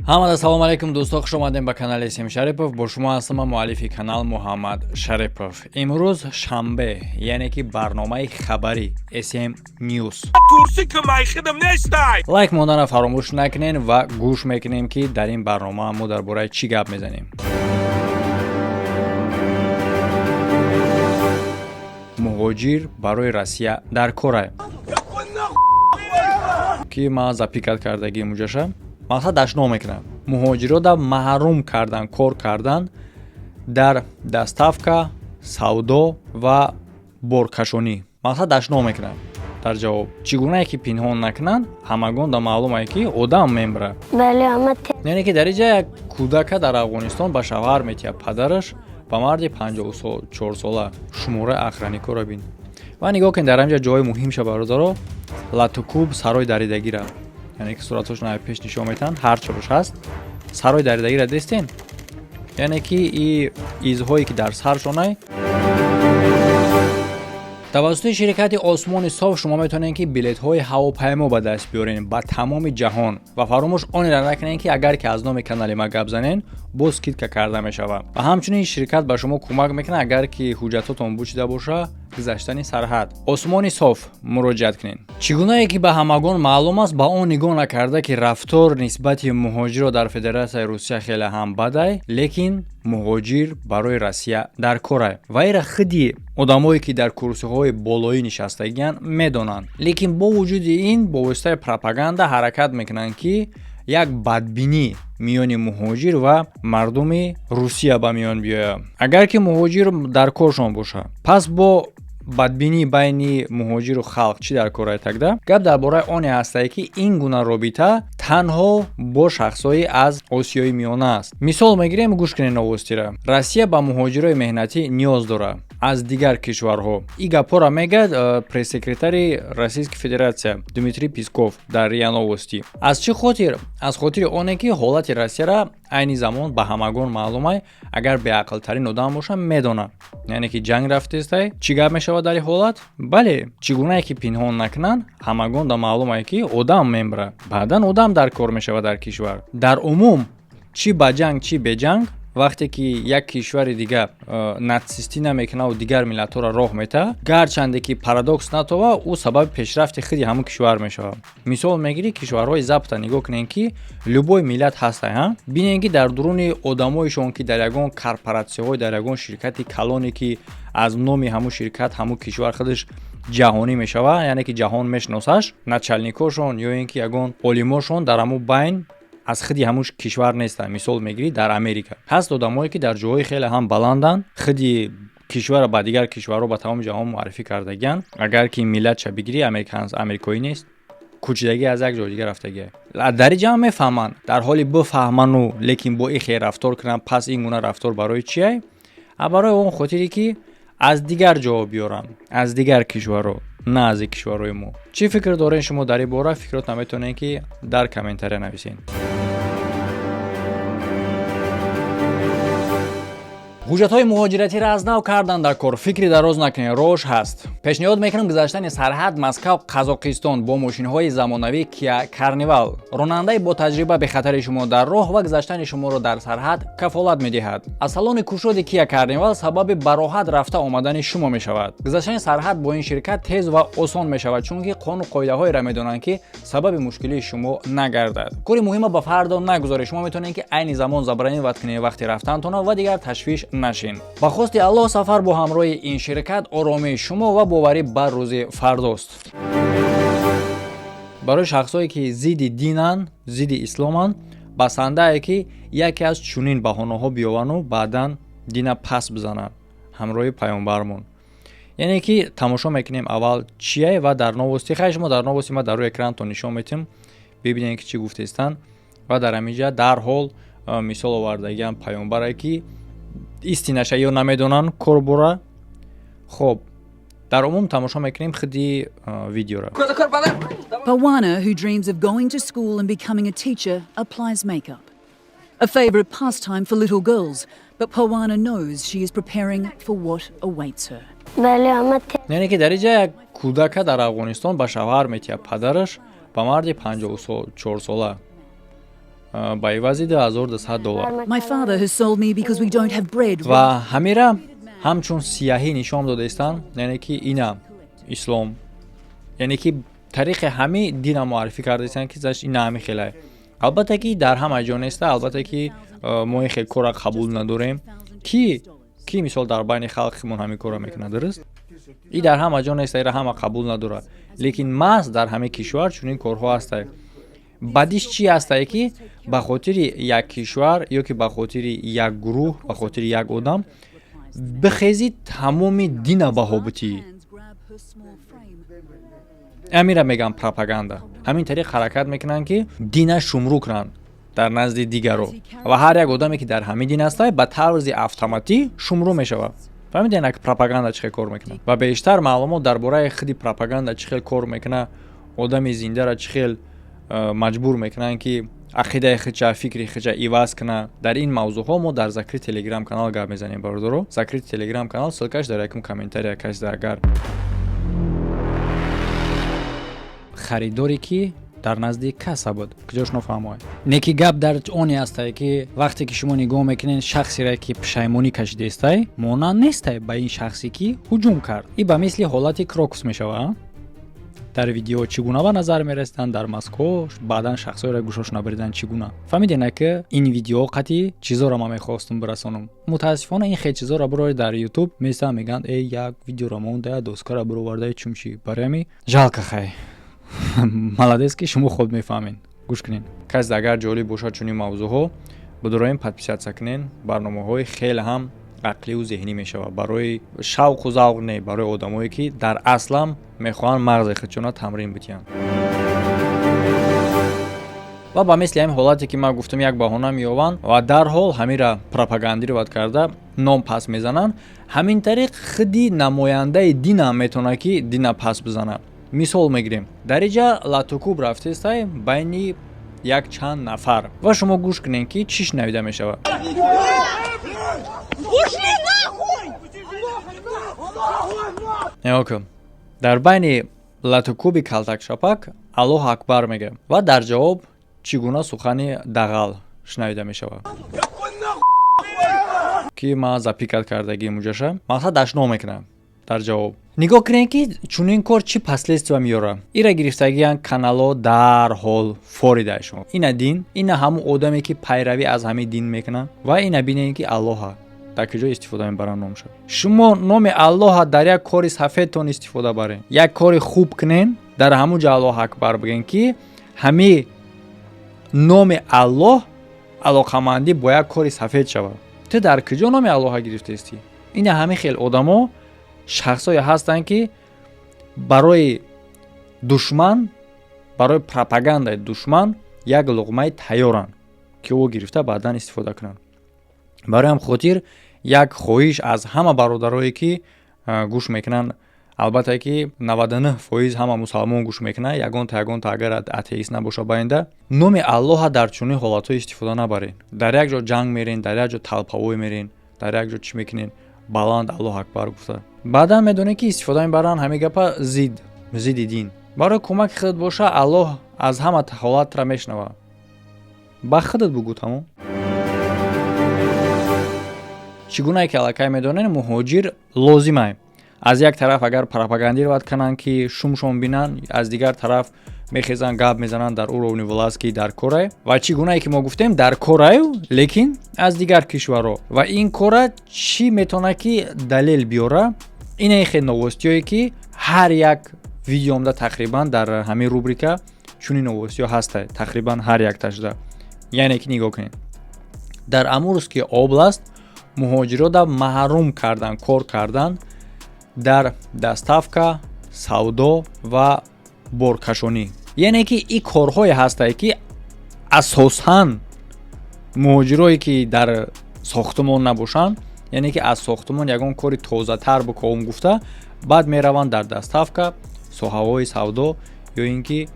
Ҳамада салом алейкум, дӯсто, хуш омадем ба канали Сим Шарипов. Бо шумо ҳастам ман, муаллифи канал Муҳаммад Шарипов. Имрӯз шанбе, яъне ки барномаи хабарӣ SM News. Турсӣ ки майхидам нестай. Лайк монданро фаромӯш накунен ва гӯш мекунем, ки дар ин барнома мо дар бораи чӣ гап мезанем. Муҳоҷир барои Россия дар корай, ки ман запикат кардагӣ муҷаша мақсад дашно мекунам. Муҳоҷирода маҳрум кардан кор кардан дар доставка, савдо ва боркашонӣ. Мақсад дашно мекунам. Дар ҷавоб, чӣ гунае ки пинҳон накунанд, ҳамагон да маълумае, ки одам мемра. Яъне ки дар инҷа як кӯдака дар Афғонистон ба шавҳар метиҳад падараш ба марди 54сола. Шумораи охранникоро бин ва нигоҳ кунед. Дар ҳамҷа ҷои муҳимша, бародаро, латукуб сарои даридагира, яъне ки суратҳошон пеш нишон метаҳанд, ҳар чорош ҳаст. Сарои даридагира дестен, яъне ки и изҳое ки дар саршонай. Тавассути ширкати «Осмони соф» шумо метавонед, ки билетҳои ҳавопаймо ба даст биёред ба тамоми ҷаҳон. Ва фаромӯш онеро накунед, ки агар ки аз номи канали ма гап занен, боз скидка карда мешавад. Ва ҳамчунин ширкат ба шумо кӯмак мекунад, агар ки ҳуҷҷатотон бучида боша, гузаштани сарҳад. «Осмони соф» муроҷиат кунед. Чӣ гунае ки ба ҳамагон маълум аст, ба он нигоҳ накарда, ки рафтор нисбати муҳоҷиро дар Федератсияи Русия хеле ҳам бадай, лекин муҳоҷир барои Россия дар корай ва ира худи одамое, ки дар курсиҳои болоӣ нишастагиянд, медонанд. Лекин бо вуҷуди ин бо воситаи пропаганда ҳаракат мекунанд, ки як бадбинӣ миёни муҳоҷир ва мардуми Русия ба миён биёяд. Агар ки муҳоҷир дар коршон бошад, пас бо бадбинӣ байни муҳоҷиру халқ чӣ дар кор тогда? Гап дар бораи оне ҳастае, ки ин гуна робита танҳо бо шахсҳои аз Осиёи Миёна аст. Мисол мегирем, гӯш кунед новостира. Россия ба муҳоҷирои меҳнатӣ ниёз дорад аз дигар кишварҳо. Ин гапҳоро мегӯяд пресс-секретари Российской Федерация Дмитрий Песков дар РИА Новости. Аз чӣ хотир? Аз хотири оне, ки ҳолати Россияра айни замон ба ҳамагон маълумай. Агар беақлтарин одам боша, медонад, яъне ки ҷанг рафтестай, чӣ гап мешавад дар ин ҳолат. Бале, чӣ гунае ки пинҳон накунанд, ҳамагон да маълумае, ки одам мемра, баъдан одам дар кор мешавад дар кишвар. Дар умум, чӣ ба ҷанг, чӣ беҷанг, вақте ки як кишвари дига нацистӣ намекунаву дигар миллатҳоро роҳ метаҳад, гарчанде ки парадокс натова, ӯ сабаби пешрафти худи ҳамун кишвар мешавад. Мисол мегирӣ, кишварҳои Запада нигоҳ кунед, ки любой миллат ҳастай, ҳа, бинед, ки дар дуруни одамоишон, ки дар ягон корпоратсияҳо, дар ягон ширкати калоне, ки аз номи ҳамун ширкат ҳамун кишвар худаш ҷаҳонӣ мешавад, яъне ки ҷаҳон мешиносаш, начальникошон ё ин ки ягон олимошон дар ҳамун байн аз худи ҳамун кишвар нестанд. Мисол мегирӣ, дар Америка ҳаст одамое, ки дар ҷоҳои хеле ҳам баланданд, худи кишварро ба дигар кишварҳо, ба тамоми ҷаҳон муаррифӣ кардагиянд. Агар ки миллатша бигирӣ, америкоӣ нест, кӯчидагӣ аз як ҷои дигар рафтагия. Дар ин ҷамъ мефаҳманд, дар ҳоли бифаҳману, лекин бо ин хел рафтор кунанд. Пас ин гуна рафтор барои чие? А барои он хотире, ки аз дигар ҷо биёранд, аз дигар кишварҳо, на аз ин кишварҳои мо. Чӣ фикр доред шумо дар ин бора? Фикротон метавонед, ки дар комментария нависед. Ҳуҷҷатҳои муҳоҷиратиро аз нав кардан дар кор. Фикри дароз накунед, рош ҳаст. Пешниҳод мекунам гузаштани сарҳад Москав Қазоқистон бо мошинҳои замонавӣ Киа Карнивал. Ронандаи бо таҷриба бехатари шумо дар роҳ ва гузаштани шуморо дар сарҳад кафолат медиҳад. Аз салони кушоди Киа Карнивал сабаби бароҳат рафта омадани шумо мешавад. Гузаштани сарҳад бо ин ширкат тез ва осон мешавад, чунки қонуну қоидаҳоеро медонанд, ки сабаби мушкилии шумо нагардад. Кори муҳима ба фардо нагузоред. Шумо метавонед, ки айни замон забронировать кунед вақти рафтантона ва дигар ташвиш нашин. Ба хости Аллоҳ, сафар бо ҳамроҳи ин ширкат оромии шумо ва боварӣ бар рӯзи фардост. Барои шахсое, ки зидди динанд, зидди исломанд, басандае, ки яке аз чунин баҳонаҳо биёвану баъдан дина пас бизананд ҳамроҳи паёмбармон. Яъне ки тамошо мекунем аввал чие ва дар новости. Хай, шумо дар новости, ма дар рӯи экранатон нишон метиҳам, бибинед, ки чӣ гуфтестанд. Ва дар ҳаминҷа дарҳол мисол овардагиам паёмбаре, ки истинаша ё намедонанд корбора. Хоб, дар умум тамошо мекунем худи видеоро. Pawana, who dreams of going to school and becoming a teacher, applies makeup. A favourite pastime for little girls, but Pawana knows she is preparing for what awaits her. Яъне ки дар инҷа як кӯдака дар Афғонистон ба шавҳар метиҳад падараш ба марди 54сола. Ба ивази 2200 доллар. My father has sold me because we don't have bread. Ва ҳамира ҳамчун сияҳӣ нишон додаистанд, яъне ки ина ислом, яъне ки тариқи ҳами дина муаррифӣ кардаистанд, ки заш ина ҳами хелае. Албатта ки дар ҳама ҷо неста, албатта ки мо ин хел корра қабул надорем, ки мисол дар байни халқимон ҳамин корро мекунад, дуруст? И дар ҳама ҷо неста, ира ҳама қабул надорад, лекин маҳз дар ҳамин кишвар чунин корҳо ҳастанд. Бадиш чӣ ҳастае, ки ба хотири як кишвар ё ки ба хотири як гурӯҳ, ба хотири як одам бихези, тамоми дина баҳо битӣ. Амира мегӯям пропаганда. Ҳамин тариқ ҳаракат мекунанд, ки дина шумрӯ кунанд дар назди дигаро, ва ҳар як одаме, ки дар ҳамин дин ҳастай, ба тарзи автоматӣ шумрӯ мешавад. Фаҳмидед, ки пропаганда чӣ хел кор мекунад? Ва бештар маълумот дар бораи худи пропаганда чӣ хел кор мекунад, одами зиндара чӣ хел маҷбур мекунанд, ки ақидаи худша, фикри худша иваз кунад, дар ин мавзӯъҳо мо дар закрытый телеграм канал гап мезанем, бародаро. Закрытый телеграм канал, ссылка ш дар якум комментария. Касе агар харидоре, ки дар назди касса буд, куҷош нофаҳмоед, не ки гап дар оне ҳастае, ки вақте ки шумо нигоҳ мекунед, шахсере ки пушаймонӣ кашидаистай, монанд нестай ба ин шахсе, ки ҳуҷум кард. И ба мисли ҳолати Крокус мешавад. Дар видео чӣ гуна ба назар мерасиданд дар Москво, баъдан шахсҳоеро гӯшош набаридан, чӣ гуна фаҳмидена, ки ин видео қатъи чизоро ман мехостум бирасонам. Мутаассифона, ин хел чизоро бирои дар Ютуб месан, мегӯянд: «Э, як видеоро монда, як доскаро бировардаи чумчи». Барои ҳами жалко. Хай, молодец, ки шумо худ мефаҳмед. Гӯш кунед, касе агар ҷолиб бошад чунин мавзӯъҳо, бидуроем, подписаться кунен. Барномаҳои хеле ҳам ақливу зеҳнӣ мешавад, барои шавқу завқ не, барои одамое, ки дар аслам мехоҳанд мағзи худшона тамрин битиҳанд. Ва ба мисли ҳамин ҳолате, ки ман гуфтам, як баҳона меёванд ва дарҳол ҳамира пропагандировать карда, ном пас мезананд. Ҳамин тариқ худи намояндаи динам метавонад, ки дина пас бизанад. Мисол мегирем, дар иҷа латукуб рафтестай байни як чанд нафар, ва шумо гӯш кунед, ки чӣ шунавида мешавад. Ушли нахуй! Нигоҳ кун, дар байни латукуби калтакшапак «Аллоҳ акбар» мегӯяд ва дар ҷавоб чӣ гуна сухани дағал шунавида мешавад, ки ман запикать кардагии муҷаша мақсад дашно мекунам дар ҷавоб. Нигоҳ кунед, ки чунин кор чӣ последствия меёрад. Ира гирифтагиян канало дарҳол форидаашон. Ина дин, ина ҳамун одаме, ки пайравӣ аз ҳамин дин мекунад, ва ина бинед, ки Аллоҳа дар куҷо истифода мебаранд номша. Шумо номи Аллоҳа дар як кори сафедтон истифода барен, як кори хуб кунен, дар ҳамун ҷо «Аллоҳ акбар» бигӯен, ки ҳами номи Аллоҳ алоқамандӣ бо як кори сафед шавад. Ту дар куҷо номи Аллоҳа гирифтаистӣ? Ина ҳамин хел одамо, шахсое ҳастанд, ки барои душман, барои пропагандаи душман як луқмаи тайёранд, ки ӯ гирифта баъдан истифода кунанд. Барои ҳам хотир як хоҳиш аз ҳама бародарое, ки гӯш мекунанд. Албатта ки 99% ҳама мусалмон гӯш мекунанд, ягонта агар атеист набоша баинда, номи Аллоҳа дар чунин ҳолатҳо истифода набаред. Дар як ҷо ҷанг мерен, дар як ҷо толпа вой мерен, дар як ҷо чӣ мекунен, баланд «Аллоҳ акбар» гуфта, баъдан медонед, ки истифода мебаранд ҳамин гапа зидди дин. Барои кӯмаки худат боша. Аллоҳ аз ҳама ҳолатра мешунавад, ба худат бугӯ, тамом. Чӣ гунае ки аллакай медонед, муҳоҷир лозимай. Аз як тараф агар пропагандировать кунанд, ки шумшон бинанд, аз дигар тараф мехезанд, гап мезананд дар уровни власть, ки дар корае. Ва чӣ гунае ки мо гуфтем, дар кораю, лекин аз дигар кишварҳо. Ва ин кора чӣ метавонад, ки далел биёра? Инаи хел новости ҳое, ки ҳар як видеомда тақрибан дар ҳамин рубрика чунин новости ҳо ҳаста, тақрибан ҳар якташда. Яъне ки нигоҳ кунед, дар Амурский область муҳоҷирода маҳрум кардан кор кардан дар доставка, савдо ва боркашонӣ. Яъне ки ин корҳое ҳастае, ки асосан муҳоҷирое, ки дар сохтумон набошанд, яъне ки аз сохтумон ягон кори тозатар биковум гуфта, баъд мераванд дар доставка, соҳаҳои савдо ё ин ки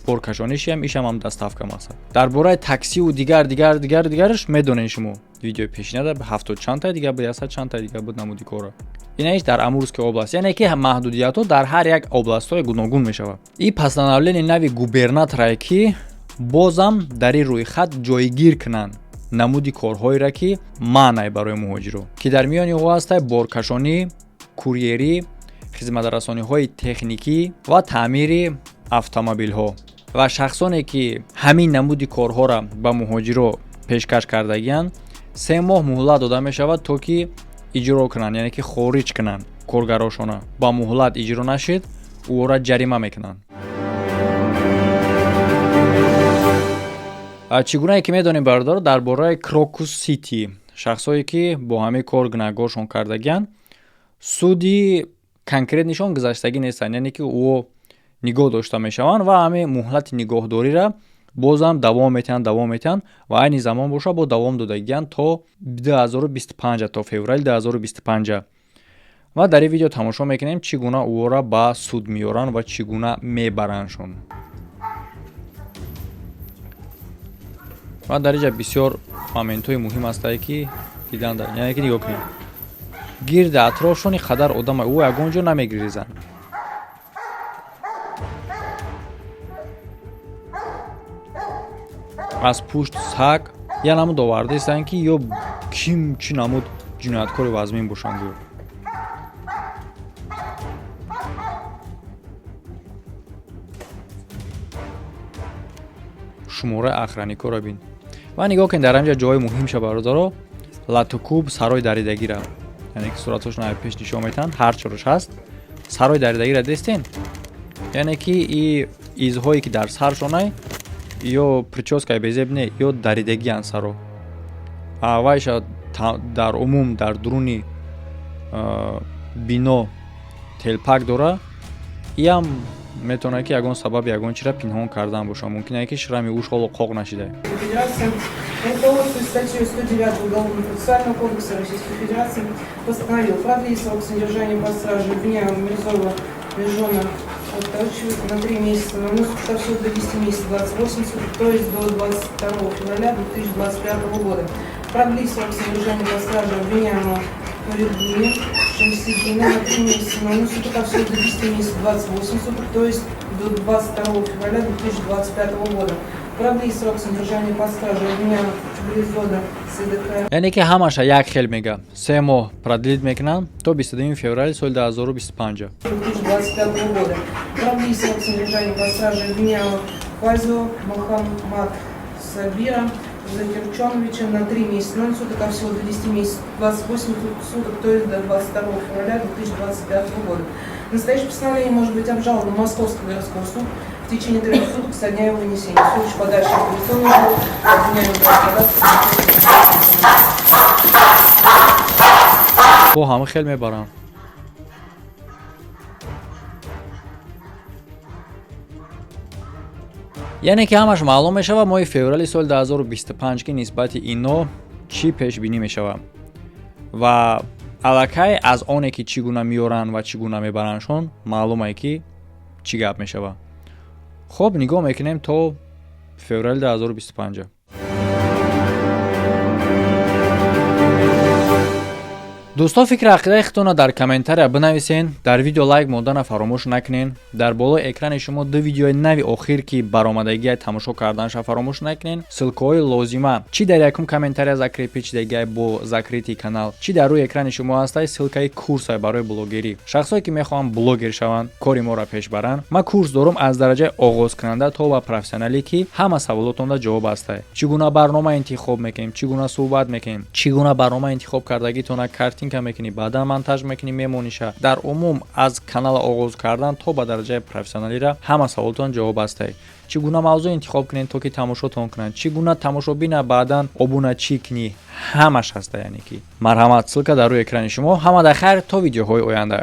боркашонишиам, ишам ҳам доставка. Мақсад, дар бораи таксиву дигар, дигар, дигар, дигараш медонед шумо, видеои пешинада ҳафтод чандта дигар буд, яксад чандта дигар буд намуди кора. Инаиш дар Амурский область, яъне ки маҳдудиятҳо дар ҳар як областҳои гуногун мешавад. И постановление нави губернаторае, ки Бозам дар ин рӯйхат ҷойгир кунанд намуди корҳоеро, ки манъ барои муҳоҷиро, ки дар миёни ӯ ҳастай боркашонӣ, курьерӣ, хизматрасониҳои техникӣ ва таъмири автомобилҳо. Ва шахсоне, ки ҳамин намуди корҳоро ба муҳоҷиро пешкаш кардагианд, 3 моҳ муҳлат дода мешавад, то ки иҷро кунанд, яъне ки хориҷ кунанд коргарошона. Ба муҳлат иҷро нашид, ӯро ҷарима мекунанд. Чӣ гунае ки медонем, бародаро, дар бораи Крокус Сити, шахсое ки бо ҳамин кор гунаҳгоршон кардагианд, суди конкретнишон гузаштагӣ нестанд, яъне ки ӯ нигоҳ дошта мешаванд ва ҳамин муҳлати нигоҳдориро бозам давом метиҳанд, давом метиҳанд ва айни замон боша бо давом додагианд то 2025, то феврали 2025. Ва дар ин видео тамошо мекунем, чӣ гуна ӯро ба суд меоранд ва чӣ гуна мебарандшон. Ва дар инҷа бисёр моментҳои муҳим ҳастае, ки дидан, яъне ки нигоҳ кунед, гирди атрофшон ин қадар одама, ӯ ягон ҷо намегирезанд. Аз пушт саг я намуд овардаистанд, ки ё ким чӣ намуд ҷинояткори вазмин бошанд гӯ. Шумораи охранникоро бин ва нигоҳ кунед. Дар ҳамҷа ҷои муҳимша, бародаро, латукуб, сарои даридагира, яъне ки суратҳошон пеш нишон метиҳанд, ҳар чорош ҳаст. Сарои даридагира дестен, яъне ки и изҳое, ки дар саршонай, ё причёскаи безеб не, ё даридагианд саро. Вайша дар умум дар дуруни бино телпак дора. Иам метавонад, ки ягон сабаби ягон чиро пинҳон кардан бошад. Мумкин ки шрами ӯш ҳоло қоқ нашида. Руководствуясь статьей 109 Уголовного процессуального кодекса Российской Федерации, постановил продлить срок содержания под стражей обвиняемого Мирзоева Миржона Отточева на 3 месяца, на суток до 10 месяцев 28 суток, то есть до 22 февраля 2025 года. Продлить срок содержания под стражей обвиняемого Нуриддина Шамсиддина на 3 месяца, на суток до 10 месяцев 28 суток, то есть до 22 февраля 2025 года. Продлить срок содержания под стражей обвиняемого Чубризода Сидакая. Яъне ки ҳамаша як хел мега, 3 моҳ продлить мекунанд то 22 феврали соли 2025. 2025 года. Продлить срок содержания под стражей обвиняемого Файзова Мухаммад Сабира Закирчоновича на 3 месяца, 0 суток, а всего до 10 месяцев, 28 суток, то есть до 22 февраля 2025 года. Настоящее постановление может быть обжаловано в Московский городской суд в течение 3 суток со дня его вынесения. В случае подачи апелляционной жалобы обвиняемый может податься. Бо ҳама хел мебаранд. Яъне ки ҳамаш маълум мешавад моҳи феврали соли 2025, ки нисбати ино чӣ пешбинӣ мешавад. Ва аллакай аз оне, ки чӣ гуна меоранд ва чӣ гуна мебарандшон, маълумае, ки чӣ гап мешавад. Хуб, нигоҳ мекунем то феврали 2025. Дӯстон, фикри ақидаи худтонро дар комментария бинависен. Дар видео лайк мондана фаромӯш накунен. Дар болои экрани шумо ду видеои нави охир, ки баромадагия, тамошо карданша фаромӯш накунен. Ссылкаҳои лозима чӣ дар якум комментария закрепить шидагиай бо закрытый канал, чӣ дар рӯи экрани шумо ҳастай, ссылкаи курсай барои блогерӣ. Шахсое, ки мехоҳанд блогер шаванд, кори моро пеш баранд, ман курс дорум аз дараҷаи оғозкунанда то ба профессионалӣ, ки ҳама саволотонда ҷавоб ҳастай: чӣ гуна барнома интихоб мекунем, чӣ гуна суҳбат мекунем, чӣ гуна барнома интихоб кардагитона картинка мекунӣ, баъдан монтаж мекунӣ, мемониша. Дар умум аз канала оғоз кардан то ба дараҷаи профессионалиро ҳама саволотон ҷавоб ҳастай. Чӣ гуна мавзӯъ интихоб кунед, то ки тамошотон кунанд, чӣ гуна тамошобина баъдан обуначӣ кунӣ, ҳамаш ҳаста. Яъне ки марҳамат, ссылка дар рӯи экрани шумо. Ҳама дар хайр, то видеоҳои оянда.